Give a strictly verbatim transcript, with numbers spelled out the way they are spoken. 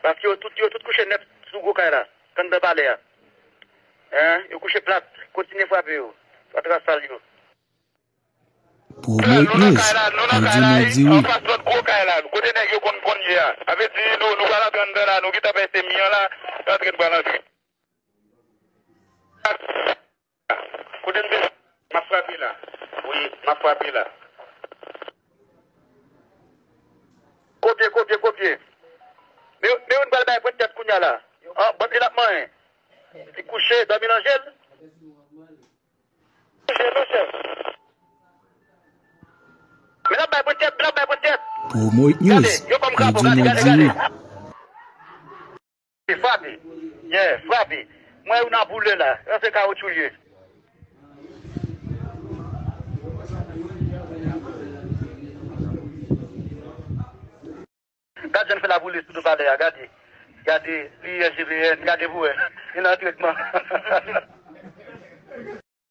Paske yo tout, yo tout kouche nèt sou gwo kay la, anndan palè a. Hein? Yo kouche plat, kontinye frape yo. Fatra sal yo. Promote News, pou di non di wi. Anfas lòt gwo kay la, kote nèg yo konn konn ye a. Sa vle di nou, nou pral antre anndan la, nou gentan pèse mi an la, nou antre, nou pral antre. Kote m te? M ap frape la. Wi, m ap frape la. Kopye, kopye, kopye. Men, men youn pral bay pwent tèt kounya la. An, bòt li l ap manyen. Li kouche, dòmi nan je l. Kouche, non, chèf. Men l ap bay pwent tèt, men l ap bay pwent tèt. Promote News, pou di non di wi. Frape. Yeah, frape. Mwen, youn ap boule la. Sa se kawotchou l ye. Gad jan l fè l ap boule sou do palè a, gade. Gade, li ye G V N, gade pou wè. Li nan antrenman.